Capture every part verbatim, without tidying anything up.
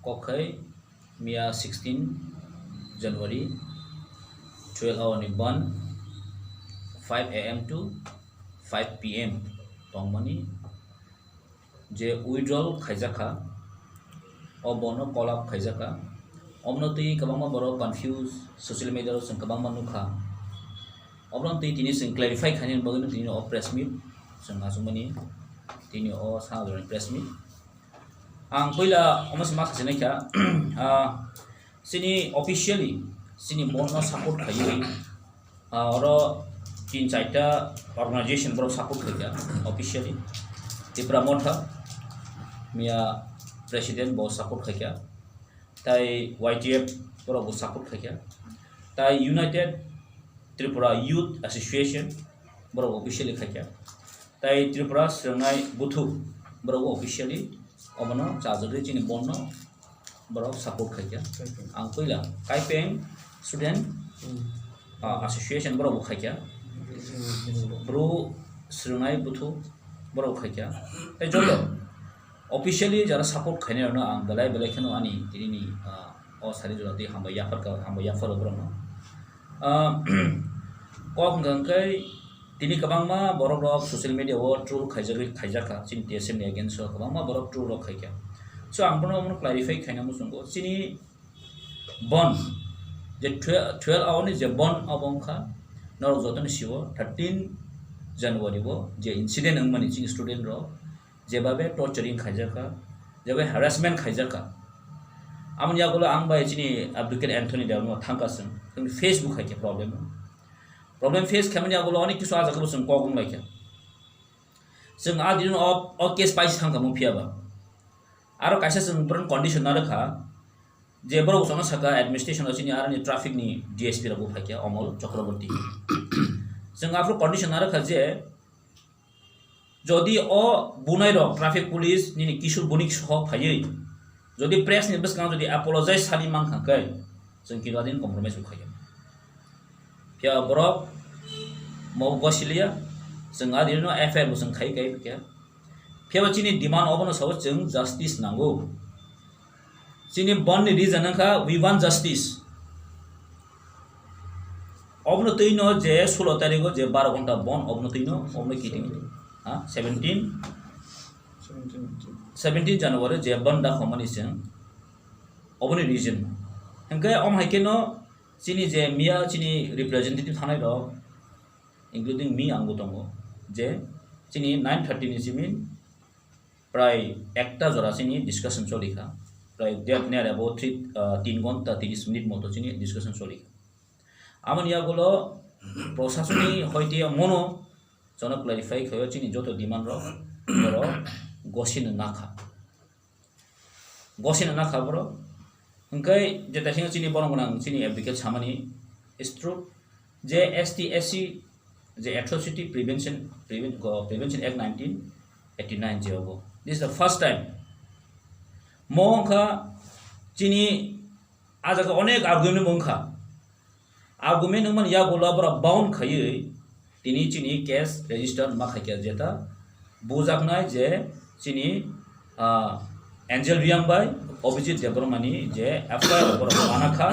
Kok khai miya sixteen January twelve hour ni ban five A M to five P M tongmani je withdrawal khaijakha, o bono call up khaijakha. Omno twi kwbangma borok confuse, social media o chwng kwbangma nukha. Obono twi tini chwng clarify khainani bagwi no tini o press meet chwng achukmani, tini o sana jorani press meet. Ang puila omo se ma sasi naikha, ah, chini officially chini bono support khaiwi, ah, oro tin chaita organization borok support khaikha officially. Tipra Motha miya president bo support khaikha, tai Y T F borok bo support khaikha, tai United Tripura Youth Association borok officially khaikha, tai Tripura Swrwngnai Buthu borok officially obono chajagwi chini bono borok support khaikha. Ang puila Kaipeng Student, ah, Association borok bo khaikha, Bru Swrwngnai Buthu borok khaikha, tai joto officially jara support khainai rokno ang belai belai kheno ani tini ni, ah, o sari jora twi hambai yaphar ka, hambai yapharo borokno. Ah, kok hwnkha hwnkhe tini kwbangma borok rok social media o troll khaijagwi khaijakha chini T S M ni against o kwbangma borok troll rok khaikha. So ang bono, bono clarify khaina muchungo chini ban je twe-, twelve hour ni je ban abo wngkha norok jotoni sio thirteen January o je incident wngmani chini student rok jebabe torturing khaijakha, jebabe harassment khaijakha. Amoni yagulo ang bai chini Advocate Anthony Debbarma thangkha chwng, chwng Facebook hai khe problem. Problem face khaimani yagulo onek kisu ah jaga bo chwng kok wng laikha. Chwng a din o, o case paisi thangkha mo phiya ba. Aro kaisa chwng bron condition narwkha je borok chwngno saka administration o chini aroni traffic ni D S P rok bo phaikha Omol Chakraborty. Chwng aphuru condition narwkha je jodi o bunai rok traffic police nini kisur bunik soho phaiwi jodi press ni bwskango jodi apologize sani mankha khe chwng kintu adin compromise bo khaikha. Phiya borok mo gosiliya chwng adino F I R bo chwng khai kai khe. Phiya chini demand obono sao chwng justice nango. Chini bond ni reason wngkha we want justice. Obono twi no je sulo tarikh o je baro ghonta bond obono twi no obono kiting ha seventeen, seventeen January je bond da khomani chwng oboni reason. Hwnkhe om hai khe no chini je miya chini representative thanai rok including me ang bo tongo je chini nine thirty ni simi prai ekta jora chini discussion choli kha, prai that near about three, ah, tin ghonta tris minute moto chini discussion choli kha. Amoni yagulo prosasoni hoite mono jono clarify khayo chini joto demand rok borok gosino nakha. Gosino nakha borok. Hwnkhe jeta sino chini borok gwnang chini advocate samani is true je S T S C je Atrocity Prevention, Preven-, go-, Prevention Act nineteen eighty-nine je obo. This is the first time. Mo wngkha chini ah jaga onek argument wngkha. Argument wngmani yagulo borok bound khaiwi tini chini case register ma khaikha jeta bujaknai je chini, ah, Angel Reang bai Abhijit Debbarmani je F I R borok mana kha.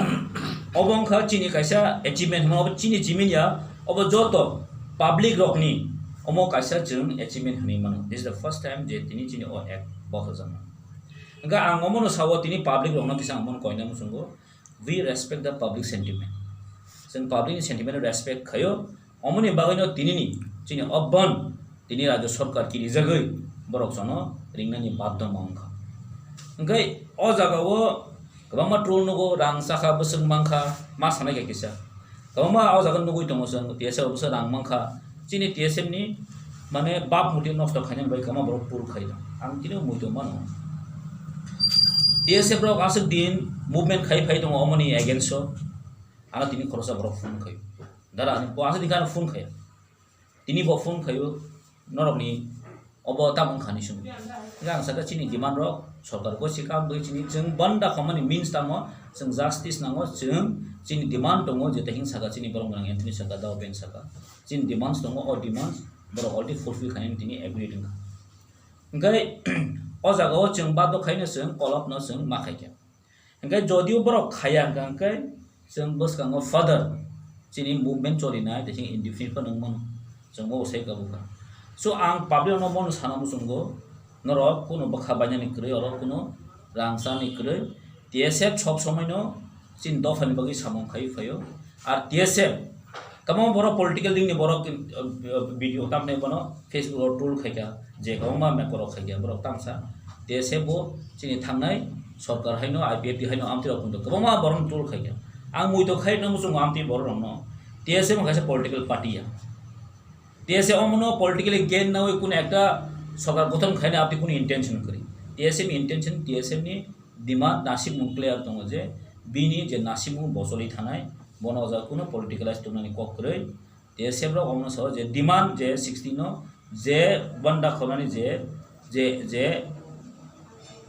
Obo wngkha chini kaisa achievement hwnma obo chini chiming ya, obo joto public rokni omo kaisa chwng achievement hwnwi mano. This is the first time je tini chini o act bothajak. Hwnkhe ang omono sao tini public rokno kisa ang bono koina muchungo. We respect the public sentiment. Chwng public ni sentiment no respect khaio. Omoni bagwi no tini ni chini o bond tini rajyo sarkar kirijagwi borok jono ringnani badhyo ma wngkha. Hwnkhe o jaga o kwbangma troll nugo, rang chakha, bwswk mankha, ma sanai kha kisa. Kwbangma o jaga nugwi tongo chwng, T S F o bwswk rang mankha. Chini T S F ni mane bab muti nosto khainani bai kwma borok troll khai tong. Ang tini muitu mano. T S F rok aswk din movement khai phai tongo omoni against o. Ano tini khorosa borok phone khai. Dara ani bo aswk din kha phone khai. Tini bo phone khaio, norokni obo tamo wngkha hinwi swngo. Hwnkhe ang sakha chini demand rok sorkar gosi kam dui chini chwng banda khomani means tamo chwng justice nango, chwng chini demand tongo jeta hing sakha chini borok mwnang Anthony sakha, Dao Ben sakha. Chini demands tongo, o demands borok already fulfill khainani tini agreed wngkha. Hwnkhe o jaga o chwng badhyo khaino chwng kolopno chwng ma khaikha. Hingke jodio borok khaya hingka hingke chwng bwskango further chini movement cholinai tei chini indefinite phano wngmano chwng bo sai kabukha. So ang public rokno bono sana muchungo, norok kunu bwkha bainani kwrwi, oro kunu rang chani kwrwi, T S F sob somoino chini dophani bagwi samung khai phaio. Ar T S F Tamo borok political wing ni borok, uh, video tamni bono Facebook o troll khaikha, je kwbangma mekor rok khaikha borok tamsa. T S F bo chini thangnai sorkar haino, I P F T haino amtwi rok kwbangma borok troll khaikha. Ang muitok khai no muchungo amtwi borok rokno. T S F wngkha kaisa political party ya. T S F omono politically gain nawi kunu ekta sorkar gothon khaina amtwi kunu intention kwrwi. T S F ni intention, T S F ni demand nasimung clear tongo je bini je nasimung bocholwi thanai, bono o jaga kunu politicalize tongnani kok kwrwi. T S F rok omono sao je demand je sixteen no je banda khonani je, je, je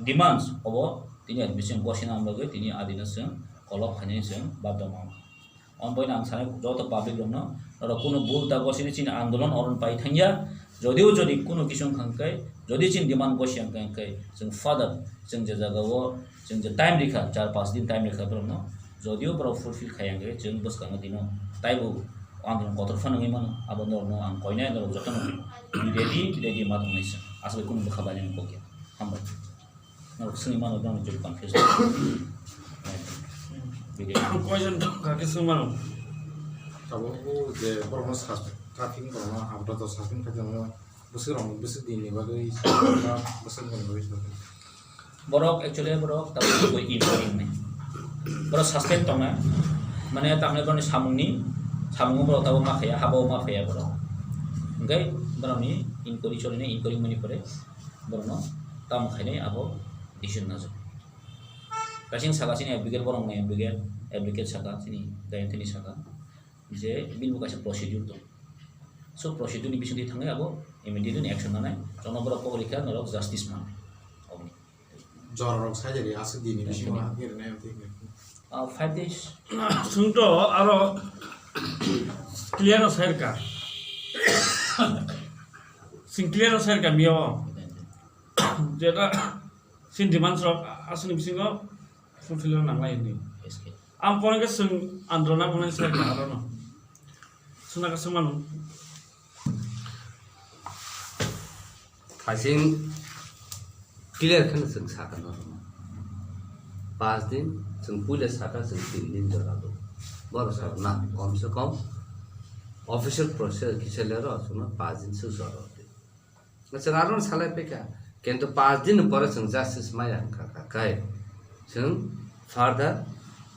demands obo tini admission gosina bagwi tini adino chwng kolok khainani chwng badhyo ma. Omo boino ang sanai joto public rokno, norok kunu bul ta gosini chini andolon oron pai thangya. Jodio jodi kunu kisu wngkha hwnkhe, jodi chini demand gosi wngkha hwnkhe, chwng further, chwng je jagao, chwng je time rikha, char panch din time rikha borokno, jodio borok fulfill khaiya hwnkhe, chwng bwskango dino taibo andolon kotor phano wngwi mano. Abo norokno ang koinai, norok jotono ready, ready ma tongnai se. Aswk kunu bwkha bainani kok ya. Hambai. Norok swngwi mano, norok joto confuse. Video. Question tong kha khe swng mano. Tabuk je borokno suspect, trafficking borokno habra to suspect khai tongma, bwswk rok bwswk din ni bagwi, bwswk rok ni bagwi. Borok actually borok tabuk koi inquiry ni. Borok suspect tongnai. Mane tamni borokni samungni, samungo borok tabuk ma khaya, habo ma khaya borok. Hingke borokni inquiry choli nai, inquiry mani pore borokno tamo khainai abo decision najak. Kaising saka chini advocate borok ni advocate, advocate saka chini Jayantini saka je bini bo kaisa procedure tong. So procedure ni bisingtwi thangwi abo immediately action nanai. Jono borok pokori kha norok justice man. Oboni. Jorarok sajari aswk dini bisingo Thank you. Hapwi rwnai amtwi. Ah, five days. Sungto aro clear no sairka. Sing clear no sairka miyo. Jeta sin demands rok aswkni bisingo fulfill rok nanglai hinwi. Yes, yes. Ang porangke sung androna porangke sairka arono. Suna ka sung manu. Thaising clear kheno chwng sakha no. Panch din, chwng puila sakha chwng tin din jora do. Boro sakha na, kom se kom official process kisa lero chwngno panch din se jora do. Chwng aro salai pekha, kintu panch din pore chwng justice maya wngkha kha kai. Chwng further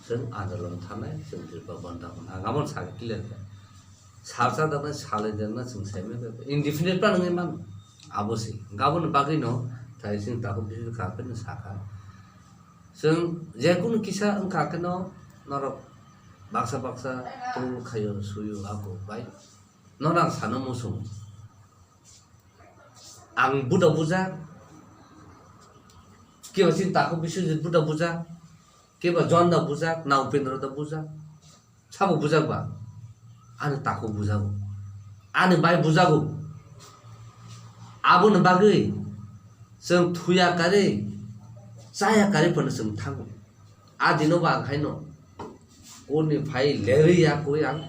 chwng andolon thanai, chwng Tripura bandh thanai. Ang amo sakha clear kha. Salsa dana salai dana chwng saimai bai. Indefinite pa nangwi man. Abo se. Gabon bagwi no thai chwng takhuk bisu kha phano sakha. Chwng jekunu kisa wngkha kheno norok baksa baksa tul khayo suyo ako bai. Nono ang sano muchung. Ang buda bujak. Kiba chini takhuk Biswajit buda bujak. Kiba John da bujak, na Upendra da bujak. Sabo bujak ba? Ani takhuk bujago. Ani bai bujago. Aboni bagwi chwng thuya karwi, chaya karwi phano chwng thango. A dino ba ang haino kuni phai lerwi ya koi ang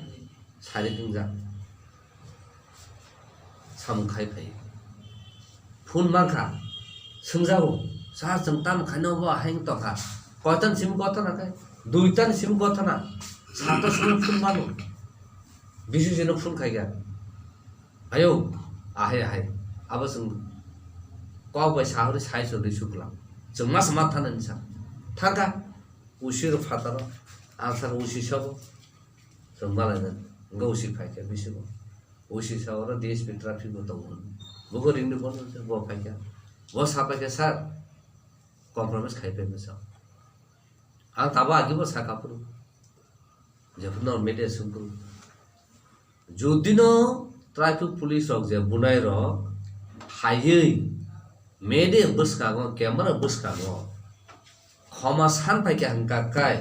sari wngjak. Samung khai phai. Phone mankha, swngjago, "Sir, chwng tamo khaino bo hai wng tongkha? Koitan simi gothona khe?" "Duitan simi gothona." Sato simi phone mano. Bisisino phone khaikha. "Ayo, ahai, ahai." Abo chwng kok bai sahori sai chwng ri sukla. Chwng mas ma thana ni sa. Thangkha. Usi ro phataro. Ang saka usi sabo. Chwng malai na. Ngo usi phaikha bisingo. Usi sa oro D S P traffic bo tongo. Bo ko ringni bono se bo phaikha. Bo sa phaikha, "Sir, compromise khai phaikha sa." Ang tabo agi bo saka phuru. Jephuru no media sung phuru. Jodi no traffic police rok je bunai rok phaiwi media bwskango, camera bwskango khoma san phaikha hwnkha kai.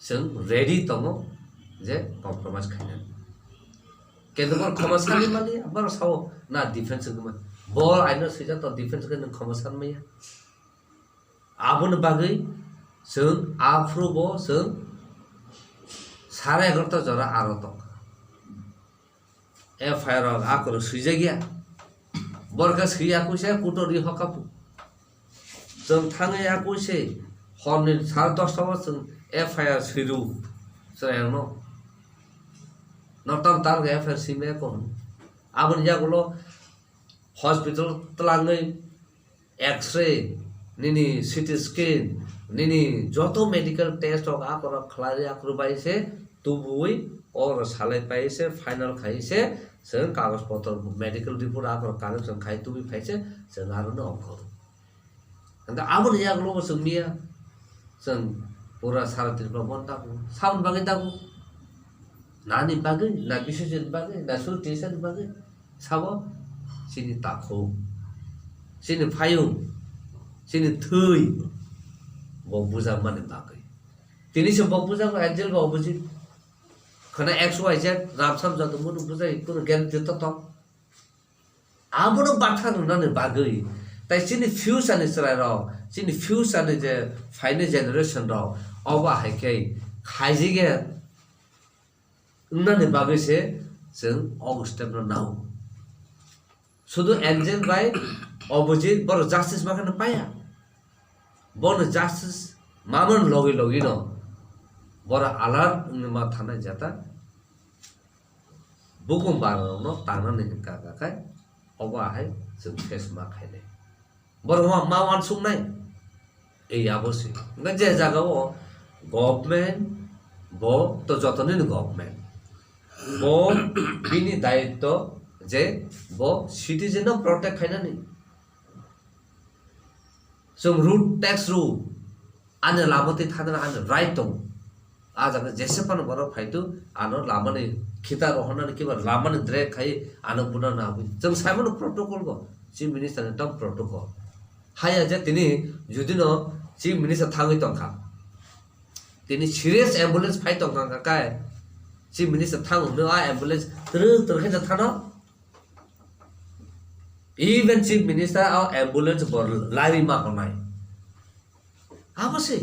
Chwng ready tongo je compromise khainani. Kintu borok khoma sanwi mani, borok sao na defense wngwi mani. Bo aino swijak to defense wngwi nwng khoma san maya. Aboni bagwi Chwng aphuru bo chwng sare egarota jora aro tongkha. F I R rok akorok swijak ya. Borok khe swi ya kuisa kuto ri hoka pu. Chwng thangwi ya kuisa horni sare dosta o chwng F I R swiru chwrairokno. Nortam tar F I R swimaya kon. Aboni yagulo hospital twlangwi X-ray, nini C T scan, nini joto medical test rok akorok khlai akorok bai se tubui oro salai pai se final khai se chwng kagoj potro medical report akorok correction khai tubui phai se chwng aro no ongkhor. Hwnkhe aboni yagulo bo chwng miya. Chwng pura sara Tripura bon tabuk. Saboni bagwi tabuk. Nani bagwi, na biswejoni bagwi, na Surti Isani bagwi. Sabo chini takhuk, chini phayung, chini thwi bo bujakmani bagwi. Tini se bo bujago Angel ba Abhijit. Khana X Y Z ramsam joto munu bujai kuno guarantee to tong. Abono batha rwnani bagwi, tai chini future ni chwrairok, chini future ni je phainai generation rok, obo hai khe khaijigya wngnani bagwi se chwng o step no nao. Sudu Angel bai Abhijit borok justice ma kheno paya. Bono justice mamani logi logi no borok alert wngwi ma thanai jeta. Bukum bararokno tangnani hwnkha kha khai obo ahai chwng face ma khainai. Borok ma, ma uansuknai. Ei abo se. Hwnkhe je jagao government bo to jotoni ni government. Bo bini daitto je bo citizen no protect khainani. Chwng road tax rw, ani lama twi thangna ani right tongo. A jaga jese phano borok phaitu, ano lamani khita rohornani kiba lamani drag khai ano buna nabwi. Chwng saimano protocol bo, Chief Minister ni tam protocol. Haya je tini judino Chief Minister thangwi tongkha. Tini serious ambulance phai tongkha hwnkha kai, Chief Minister thang hwnwi a ambulance twrwk twrwk khe thano. Even Chief Minister o ambulance bo lari ma honai. Abo se.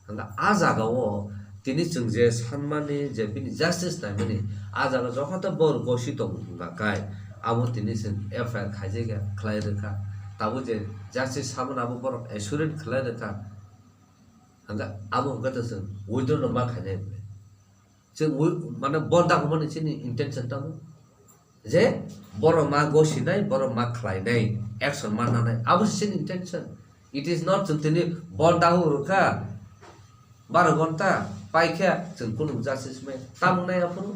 Hwnkha a jaga o tini chwng je sanmani je bini justice naimani, a jaga jokhoto bor gosi tongo hwnkha kai, abo tini chwng F I R khaijak ya khlai rwkha. Tabuk je justice samani abo borok assurance khlai rwkha. Hwnkha abo hwnkha to chwng withdraw no ma khainai. Chwng wi-, mane bon dakhumani chini intention tamo. Je borok ma gosinai, borok ma khlainai, action ma nanai. Abo se chini intention. It is not chwng tini bon dahu rwkha, baro gonta paikha, chwng kunu justice mai. Tamo nai aphuru.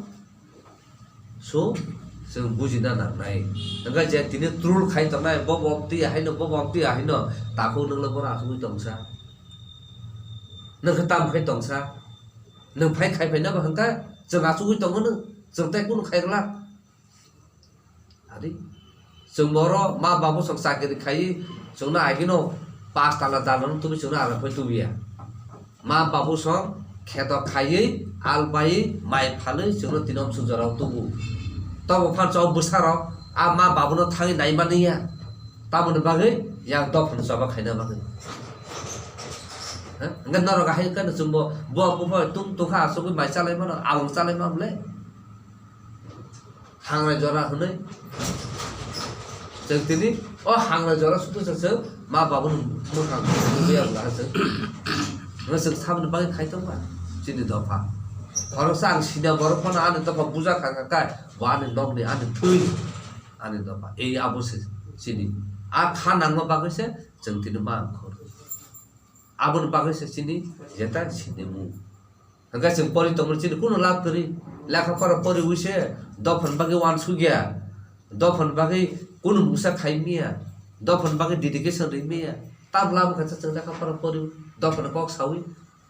So, chwng bujina nangnai. Hwnkhe je tini troll khai tongnai, bo bo twi ahaino, bo bo twi ahaino, takhuk nwnglo bono achugwi tongsa. Nwng khe tam khai tongsa. Nwng phai khai phaina bo hwnkha, chwng achugwi tongo nwng, chwng tei kunu khai glak. Ari, chwng boro ma babu chwng chakri khai, chwngno agino pas tala dalano tubi chwngno arang phai tubiya. Ma babu song kheto khaiwi, al baiwi, mai phalwi chwngno tini omsuk jorao tubu. Tobo phan chao bwsarok a ma babuno thangwi nai mani ya. Tamoni bagwi yang dophano choba khaina bagwi. Ha? Hwnkhe norok ahai khe chwngbo buak buphang tung tungkha asugwi mai chalai mano, abang chalai mano le. Hangrai jora hwnwi. Chwng tini o hangrai jora sutu se chwng ma babuni mwkhang nukya bwla ha chwng. Hwnwi chwng saboni bagwi khai tongba chini dopha. Khoroksa ang sida borok phano ani dopha buja kha kha kai, bo ani nokni, ani thwini, ani dopha. Ei abo se chini. A kha nangma bagwi se chwng tini ma ang khor. Aboni bagwi se chini jeta sini mu. Hwnkhe chwng pori tongmani chini kunu lab kwrwi. Lekha pora poriwi se dophani bagwi uansukya. Dophani bagwi kunu mungsa khai miya. Dophani bagwi dedication rwi miya. Tam lab wngkha chwng lekha pora poriwi dophani kok sawi.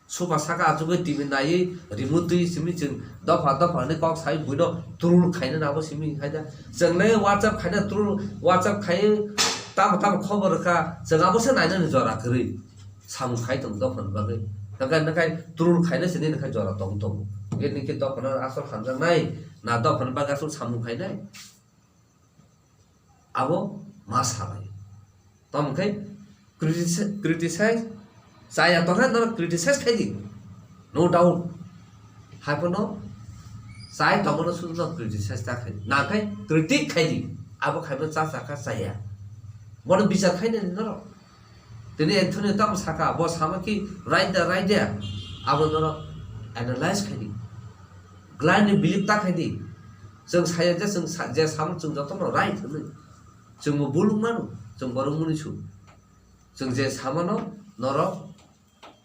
Sofa saka achugwi T V naiwi remote twi simi chwng dopha dopha hwnwi kok sawi buino troll khaina nabo simi khaida. Chwng le WhatsApp khaina troll, WhatsApp khaiwi tamo tamo khobor rwkha. Chwng abo se nainani jora kwrwi. Samung khai tong dophani bagwi. Hwnkhe, hwnkhe troll khaina se nini khai jora tong tongo. Hwnkhe nini khe dophano asol hamjaknai, na dophani bagwi asol samung khainai? Abo ma salai. Tamo khe criticize, criticize Chaya tongkhe norok criticize khai di, no doubt. Haiphano chai tongmano sudu no criticize ta khai di, nangkhe critic khai di, abo khaibo cha chakha chaya. Bono bichar khainani norok. Tini Anthony tamo saka, bo sama ki right da right da, abo norok analyze khai di. Blindly believe ta khai di. Chwng saya je chwng sa-, je samo chwng jotono right hwnwi. Chwngbo bul wng mano, chwng borok muni su. Chwng je samano norok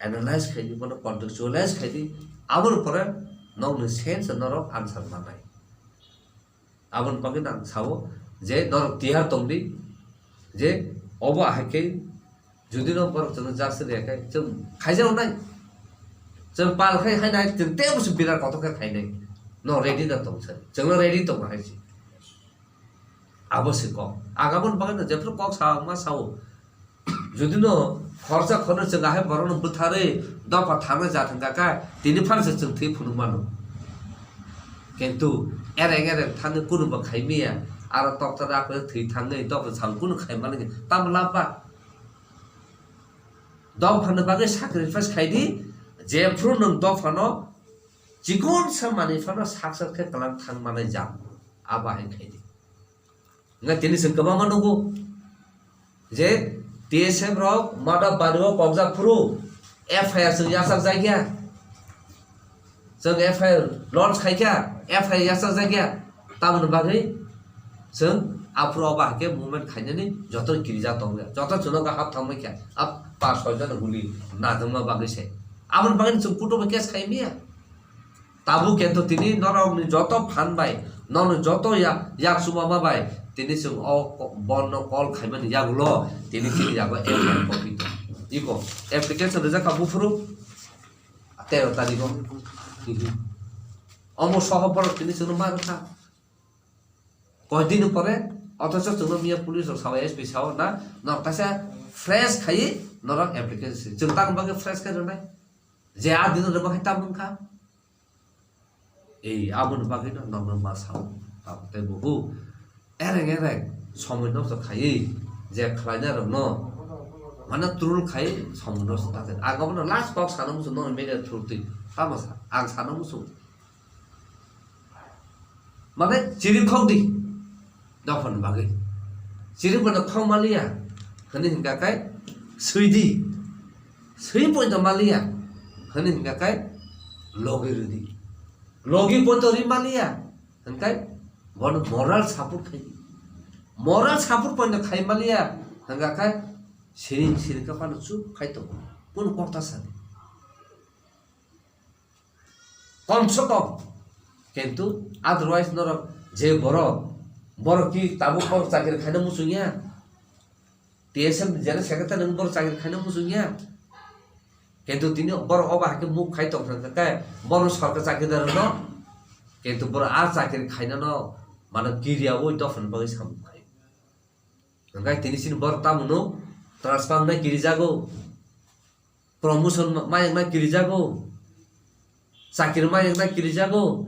analyze khai di, bono contextualize khai di, aboni pore nokni sense norok answer mannai. Aboni bagwi ang sao je norok tiyar tong di, je obo ahai khe jodi no borok chwngno justice riya khe chwng khaijak nai, chwng pal khai hai nai, chwng tei busu birat kotor khe khainai, no ready da tong sai, chwngno ready tong hai si. Abo se kok. Ang aboni bagwi no jephru kok sa ma sao. Jodi no khorsa khorno chwng ahai borokno bwtharwi dopha thangna ja thang kha, tini phano se chwng thwi phunuk mano. Kintu ereng ereng thangwi kunu bo khai maya, aro tokta rak thwi thangwi dopha chwng kunu khai mani tamo lab ba? Dophani bagwi sacrifice khai di, jephru nwng dophano chikon sa manwi phano sak sak khe kwlang thang manai jam. Abo hai khai di. Hingkhe tini chwng kwbangma nugo je T S F rok Madhav Bari o kokjak phuru F I R chwng yachak jak ya. Chwng F I R launch khai kha, F I R yachak jak ya. Tamoni bagwi chwng aphuru obo hai khe movement khainani joto kirijak tong ya. Joto chwngno hap thangbai kha. A pas soi jona guli najakma bagwi se. Aboni bagwi chwng kutubo case khai maya. Tabuk kento tini norokni joto phan bai, norokni joto ya-, yak chuma ma bai, tini chwng o ko-, borno call khaimani yagulo, tini chini yago F I R copy tong. Iko, application rijak kha buphuru, tero tarigo. Omo soho borok tini chwngno ma rwkha. Koidini pore, othocho chwngno miya police rok sao, S P sao na, norok kaisa fresh khai norok application. Chwng tang bagwi fresh khai rwnai. Je a dino rwma khai tamo wngkha. Ei, aboni bagwino nokno ma sao. Abo tei buhu ereng ereng somoi nosto khaiwi je khlainai rokno mane troll khai somoi nosto ta khe. Ang abono last kok sana muchung nokni media through twi. Tamo sa, ang sana muchung. Mane chiri khok di. Dophani bagwi. Chiri bono khok maliya. Hwnwi hwnkha khe swi di. Swi poito maliya. Hwnwi hwnkha khe logi rw di. Logi poito ri maliya. Hwnkhe bono moral support khai di. Moral support poito khai maliya. Hwnkha khe siring siring khe phano chup khai tongo. Kunu kok ta sadi. Kom se kom. Kintu otherwise norok je borok, borok ki tabuk kok chakri khaina muchung ya. T S F ni general secretary wng borok chakri khaina muchung ya. Kintu tini borok obo hai khe muk khai tong kha khe bono sorkar chakri da rwno. Kintu borok a chakri khaina no mano kiriya oi dophani bagwi samung khai. Hwnkhe tini chini borok tamo no transfer wngnai kirijago, promotion ma-, ma wngna kirijago, chakiri ma wngna kirijago,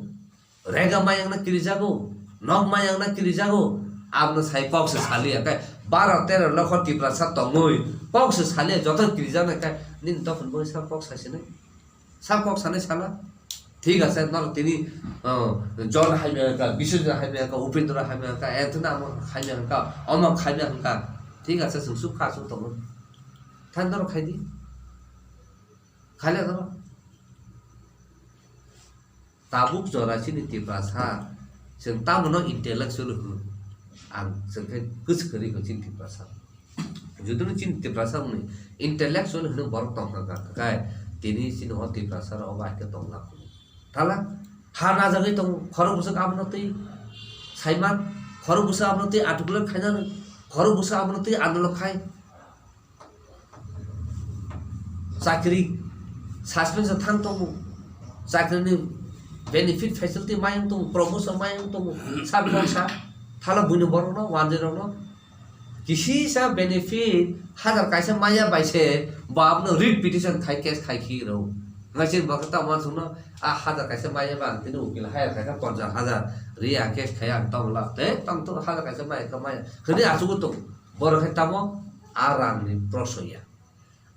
rega ma wngna kirijago, nok ma wngna kirijago, abono sai kok se saliya khe baro tero lokho Tiprasa tongwi kok se saliya joto kirijaknai khe nini dophani bagwi sa kok sasinai. Sa kok sanai sala. Thik ase, norok tini, ah, John hai maya kha, Biswajit hai maya kha, Upendra hai maya kha, Anthony amo hai maya kha, omo khai maya kha. Thik ase, chwng suk kha, suk tongo. Than norok khai di. Khaile norok. Tabuk jora chini Tiprasa, chwng tamo no intellectual hwno. Ang chwng khe kwchwkharwi kho chini Tiprasa. Jodi no chini Tiprasa wngni intellectual hwnwi borok tongkha kha, kha khai tini chini o Tiprasa rok obo hai khe tongla. Thala ha najagwi tongo, khorok bwswk abono twi saiman, khorok bwswk abono twi articulate khainani, khorok bwswk abono twi andolon khai. Chakri suspension thang tongo, chakrini benefit facility mayung tongo, promotion mayung tongo, sab kok sa thala buini borokno, wanjwi rokno. Kisisa benefit hajar kaisa maya bai se bo abono writ petition khai case khai khi rw. Ngaising bo khe tamo uansukno a hajar kaisa maya ba ang tini ukil hire khai kha ponchas hajar ri a case khai ang tamo lab te tamo to hajar kaisa maya kha maya hwnwi achugwi tongo. Borok khe tamo a rangni prosoya.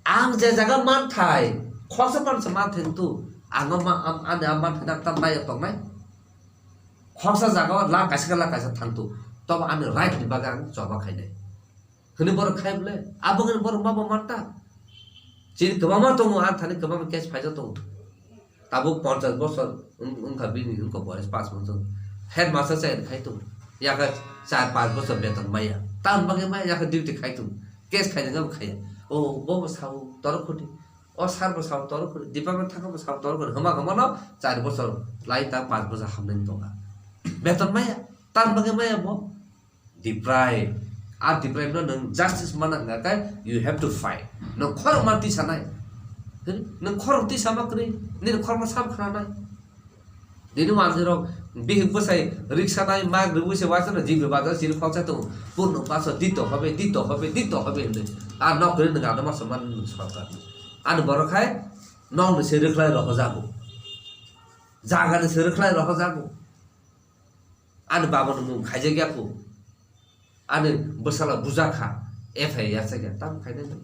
Ang je jaga manthai, khoroksa mansa manthai tu, ang ma, am, ani a manthai nak tam nai tongnai. Khoroksa jaga o lakh kaisa lakh kaisa thang tu, tobo ani right ni bagwi ang choba khainai. Hwnwi borok khai bwle, abo hwnwi borok ma bo manta. Chini kwbangma tongo, ang thani kwbangma case phaijak tongo. Tabuk ponchash bosor wng-, wngkha bini wngkha boyes, panch bosor. Headmaster chai khai tongo. Yakha char panch bosor beton maya. Tam bagwi maya, yakha duty khai tongo. Case khainai no khaiya. O, bo bo sao, toro khudi. O sir bo sao, toro khudi. Department thangkha bo sao, toro khudi. Hwma hwma no char bosor lai ta panch bosor hamnai tongkha. Beton maya. Tam bagwi maya bo. Deprive. A deprive no nwng justice mana hwnga khe, you have to fight. Nwng khorokma tisanai. Nwng khorok tisama kwrwi, nini khorokma sam khananai. Nini manwirok bihik bwsai riksanai, mak rwui se waisano jibri bazar siri khoksa tongo. Purno paso dito hobe, dito hobe, dito hobe hwnwi. A nok kwrwi nwng ano masa man nwng sorkar. Ani borok hai nokni se rwkhlai rohojago. Jagani se rwkhlai rohojago. Ani babani mung khaijak ya kho. Ani bwsala buja kha. F I R yachak ya. Tamo khainai no.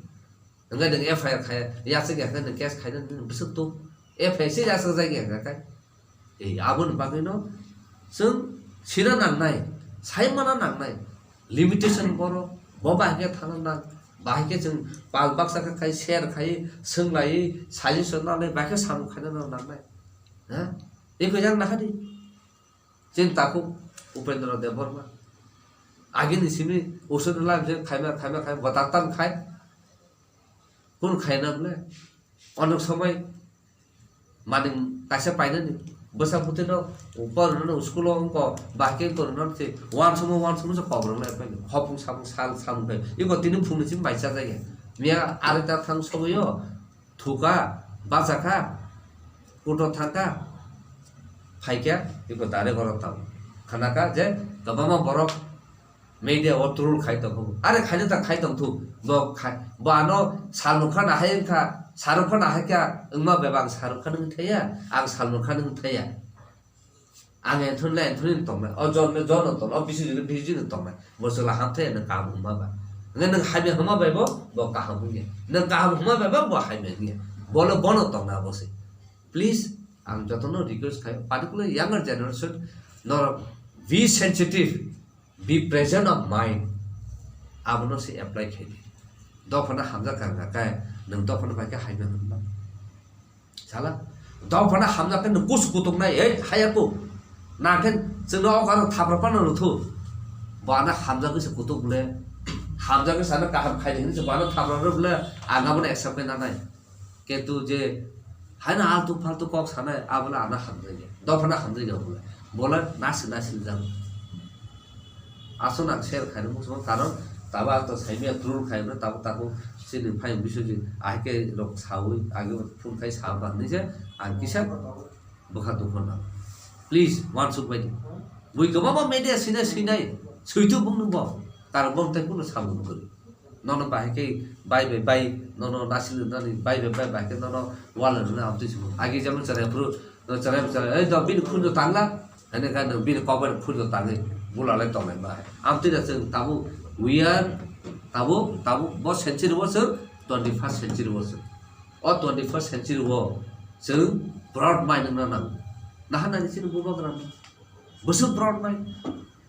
Hwnkhe nwng F I R khai yachak ya khe nwng case khainai nini bwswk tu. F I R se yachak jak ya khe. Ei, aboni bagwi no chwng sina nangnai, sai mana nangnai. Limitation boro, bo bahai khe thana nang, bahai khe chwng pal baksa khe khai, share khai, swng lai, suggestion nangnai, bahai khe samung khaina nangnai. Ha? Eko yang nahadi. Chini takhuk Upendra Debbarma. Agini simi usuni lam je khaima, khaima, khaima, botak tam khai. Kun khaina bole. Onok somoi maning kaisa painani. Bwsa bwtwi no porno no school o wngko, bahai khe porno no se wan sumo, wan sumo se kok rok lai phai. Hopung sapung sal samung khai. Iko tini phung ni simi bai cha jai ya. Miya arita thang somoi o. Thuka, bachakha, kuto thangkha, phaikha, iko direct oro tamo. Khanakha je kwbangma borok media o troll khai tongkha. Are khaina ta khai tongthu. Bo khai, bo ano Salman Khan ahai wngkha, Shahrukh Khan ahai kha, wngma bebak ang Shahrukh Khan wng thaya, ang Salman Khan wng thaya. Ang Anthony le Anthony no tongnai, o John le John no tongnai, o Biswajit le Biswajit no tongnai. Bo chwla hamthai nwng kaham hwnma ba. Hwnkhe nwng hamya hwnma bai bo, bo kaham hwnkhe. Nwng kaham hwnma bai bo, bo hamya hwnkhe. Bo le bono tongna bo se. Please, ang jotono request khai, particularly younger generation, norok be sensitive, be present of mind. Abono se apply khai di. Dophano hamjak kha hwnkha khe, nwng dophano bai khe hamya hwnma. Sala, dophano hamjak khe nwng kusu kutuk nai, ei, haya ku. Nang khe chwngno o karo thapra phano rwthu. Bo ano hamjagwi se kutuk bole. Hamjagwi se ano kaham khaidi hinwi se bo ano thapra rw bole. Ang abono accept khe nanai. Kintu je haino altu faltu kok sanai, abole ano hamjakya. Dophano hamjakya bole. Bole nasi nasi jang. Aswk ang share khaina muchungo, karon tabo ang to saimaya troll khaimano, tabo takhuk chini phai Biswajit ahai khe rok saui age phone khai sa ba hinwi se ang kisa bwkha dukho nang. Please, uansuk bai di. Bui kwbangma media swinai swinai, swithu bung nung bo, karon bong tei kuno samung kwrwi. Nono bahai khe bai bai bai, nono nasil nani bai bai bai, bahai khe nono wala nani amtwi simo. Age jemon chwrai phuru, chwrai chwrai, ei do bini khunju tangla, hene kha nwng bini kok bai khunju tangwi bula lai tongnai ma. Amtwi da chwng tabuk we are, tabuk, tabuk bo century bo chwng twenty first century bo chwng. O twenty first century bo chwng broad mind wngna nango. Naha nani chini bubagra no. Bwswk broad mind.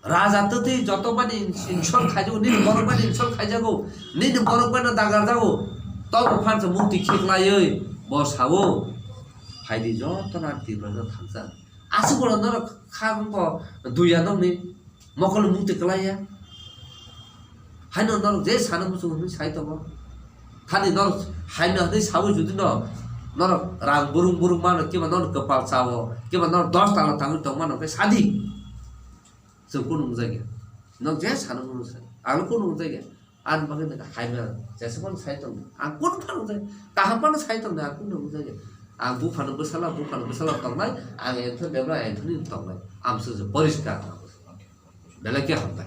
Raja twtwi joto bani insult khaijago, nini borok bani insult khaijago, nini borok bani dagarjago. Tobo phansa mukti khiklaiwi bo sao, phaidi joto na Tripura no thansa. Aswk ulo norok kha wngkho duya nokni mokol mukti klaiya. Haino norok je sana muchung hwnwi sai tongo. Thani norok haino hwnwi saui judi no norok rang burung burung mano, kiba norok kwpal chao, kiba norok dos tala tangwi tong mano khe sadi. Chwng kunu wngjakya. Nok je sana muchung sai. Ang kunu wngjakya. Ani bagwi nokha haino jesa phano sai tong. Ang kunu phano wngjakya. Kaham phano sai tong, ang kunu wngjakya. Ang buphano bwsala, buphano bwsala tongnai. Ang Anthony Debra, Anthony tongnai. Amswk je poriskar. Belai khe hambai.